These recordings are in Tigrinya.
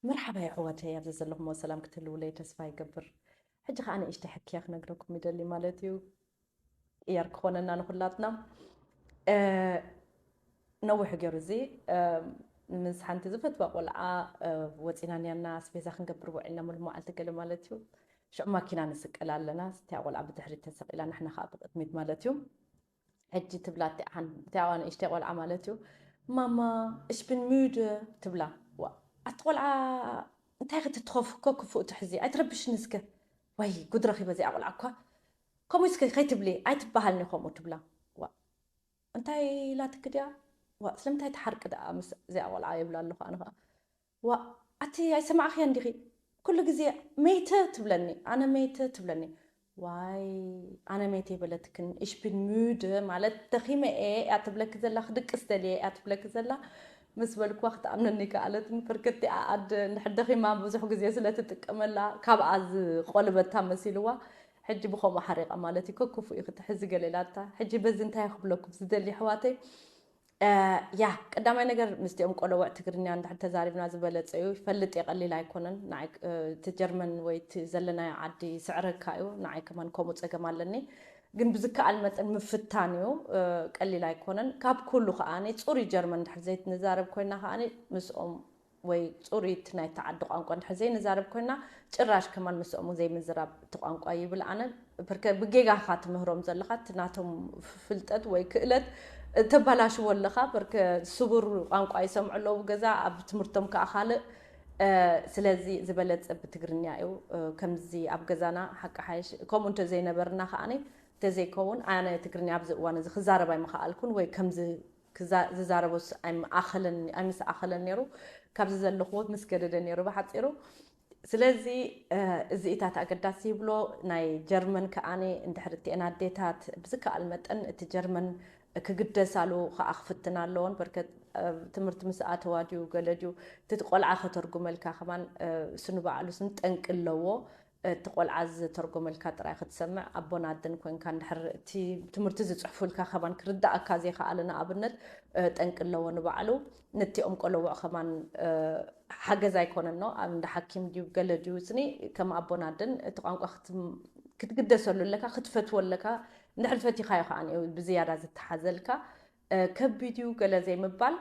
መርሓባ የሕዋተይ፣ ኣብዚ ዘለኹሞ ሰላም ክትህልውለይ ተስፋ ይገብር። ሕጂ ኸዓ ንእሽተይ ሕክያ ክነግረኩም ይደሊ ማለት እዩ። ቅያር ክኾነና ንኹላትና። ነዊሕ ገይሩ እዚ ምስ ሓንቲ ዝፈትዋ ቆልዓ ወፂና ኒያና ኣስቤዛ ክንገብር ውዒልና ሙሉ መዓልቲ ገለ ማለት እዩ። ሽዑ ማኪና ንስቀል ኣለና። እቲያ ቆልዓ ብድሕሪት ተሰቂላ፣ ንሕና ከዓ ብቅድሚት ማለት እዩ። ሕጂ ትብላ እቲኣ ሓን-፣ እቲኣ ንእሽተይ ቆልዓ ማለት እዩ፣ ማማ፣ እሽ ብን ሚድ ትብላ። ዋ፣ ኣቲ ቆልዓ እንታይ ክትትኸፉ እኮ ክፉእ ትሕዚ፣ ኣይትረብሽኒ እስከ። ወይ ጉድ ረኺበ እዚኣ ቆልዓ እኳ። ከምኡ እስከ ከይትብሊ፣ ኣይትበሃልኒ ከምኡ ትብላ። ዋ፣ እንታይ ኢላትኪ ድያ? ዋ፣ ስለምንታይ ትሓርቂ ደኣ ምስ እዚኣ ቆልዓ ይብላ ኣለኹ ኣነ ኸዓ። ዋ፣ ኣቲ ኣይሰማዕኽዮን ዲኺ? ኩሉ ግዜ መይተ ትብለኒ፣ ኣነ መይተ ትብለኒ። ዋይ፣ ኣነ መይተ ይበለትክን፣ እሽ ብን ሚድ ማለት ደኺመ እየ እያ ትብለኪ ዘላ፣ ክድቅስ ደልየ እያ ትብለኪ ዘላ። ምስ በልክዋ ክትኣምነኒ ከኣለትን። ብርክቲ ኣድ እንድሕር ደኺማ ብዙሕ ግዜ ስለ ትጥቀመላ ካብኣ ዝቆልበታ መሲልዋ። ሕጂ ብኸምኡ ሓሪቓ ማለት እዩ። ከክፉ እዩ ክትሕዚ ገለ ኢላታ። ሕጂ በዚ እንታይ ክብለኩም ዝደሊ ኣሕዋተይ? እ፣ ያ፣ ቀዳማይ ነገር ምስቲኦም ቆለውዕ ትግርኛ እንድሕር ተዛሪብና ዝበለጸ እዩ። ይፈልጥ እየ፣ ቀሊል ኣይኮነን። ንዓይ፣ እ፣ እቲ ጀርመን ወይ እቲ ዘለናዮ ዓዲ ይስዕረካ እዩ። ንዓይ ከማን ከምኡ ጸገም ኣለኒ። ግን ብዝከኣል መጠን ምፍታን እዩ። እ፣ ቀሊል ኣይኮነን። ካብ ኩሉ ከኣ ጽሩይ ጀርመን እንድሕር ዘይንዛረብ ኮይና ከኣ ምስኦም ወይ ጽሩይ እቲ ናይቲ ዓዲ ቋንቋ እንድሕር ዘይንዛረብ ኮይና፣ ጭራሽ ከማን ምስኦም ዘይምዝራብ እቲ ቋንቋ ይብል ኣነ። ብርከ-፣ ብጌጋ ኢኻ ትምህሮም ዘለኻ፣ እቲ ናቶም ፍልጠት ወይ ክእለት ተባላሽዎ ኣለኻ። ብርከ-፣ ስቡር ቋንቋ ይሰምዑ ኣለዉ ገዛ፣ ኣብ ትምህርቶም ከኣ ካልእ። እ፣ ስለዚ ዝበለጸ ብትግርኛ እዩ። እ፣ ከምዚ ኣብ ገዛና ሓቂ ሓይሽ፣ ከምኡ እንተ ዘይነበርና ከኣኒ፣ እንተ ዘይከውን ኣነ ትግርኛ ኣብዚ እዋን እዚ ክዛረብ ኣይምኸኣልኩን ወይ ከምዚ ክዛ-፣ ዝዛረቦስ ኣይምኣኸለን-፣ ኣይምስኣኸለን ነይሩ። ካብዚ ዘለኽዎ ምስ ገደደ ነይሩ ብሓጺሩ። ስለዚ፣ እ፣ እዚኢታት ኣገዳሲ ይብሎ። ናይ ጀርመን ከኣኒ እንድሕር እቲአን ኣዴታት ብዝከኣል መጠን እቲ ጀርመን ክግደሳሉ ከኣ ክፍትና ኣለዎን። በርከት፣ እ፣ ትምህርቲ ምስ ኣተዋ ድዩ ገለ ድዩ እቲ ቆልዓ ከተርጉመልካ ከማን፣ እ፣ እሱ ንባዕሉ ስም ጠንቂ ኣለዎ። እቲ ቆልዓ ዝተርጎመልካ ጥራይ ክትሰምዕ፣ ኣቦን ኣደን ኮንካ እንድሕር እቲ ትምህርቲ ዝጽሕፉልካ ከማን ክርድኣካ ዘይከኣለ ንኣብነት፣ እ፣ ጠንቂ ኣለዎ ንባዕሉ። ነቲኦም ቆለውዕ ከማን፣ እ፣ ሓገዝ ኣይኮነን ኖ? ኣብ እንዳ ሓኪም ድዩ ገለ ድዩ ስኒ ከም ኣቦን ኣደን እቲ ቋንቋ ክትም-፣ ክትግደሰሉ ኣለካ፣ ክትፈትዎ ኣለካ። እንድሕር ፈቲኻዮ ከኣ እዩ ብዝያዳ ዝተሓዘልካ። እ፣ ከቢድ እዩ ገለ ዘይምባል።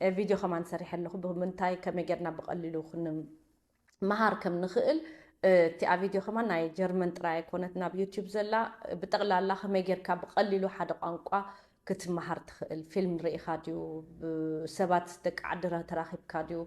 እ፣ ቪድዮ ከማን ሰሪሐ ኣለኹ። ብምንታይ ከመይ ጌርና ብቐሊሉ ክንም-፣ ምሃር ከም ንኽእል፣ እ፣ እቲኣ ቪድዮ ከማን ናይ ጀርመን ጥራይ ኣይኮነትን፣ ኣብ ዩቲዩብ ዘላ፣ ብጠቕላላ ከመይ ጌርካ ብቐሊሉ ሓደ ቋንቋ ክትመሃር ትኽእል። ፊልም ርኢኻ ድዩ፣ ብሰባት ደቂ ዓዲ ተራኺብካ ድዩ፣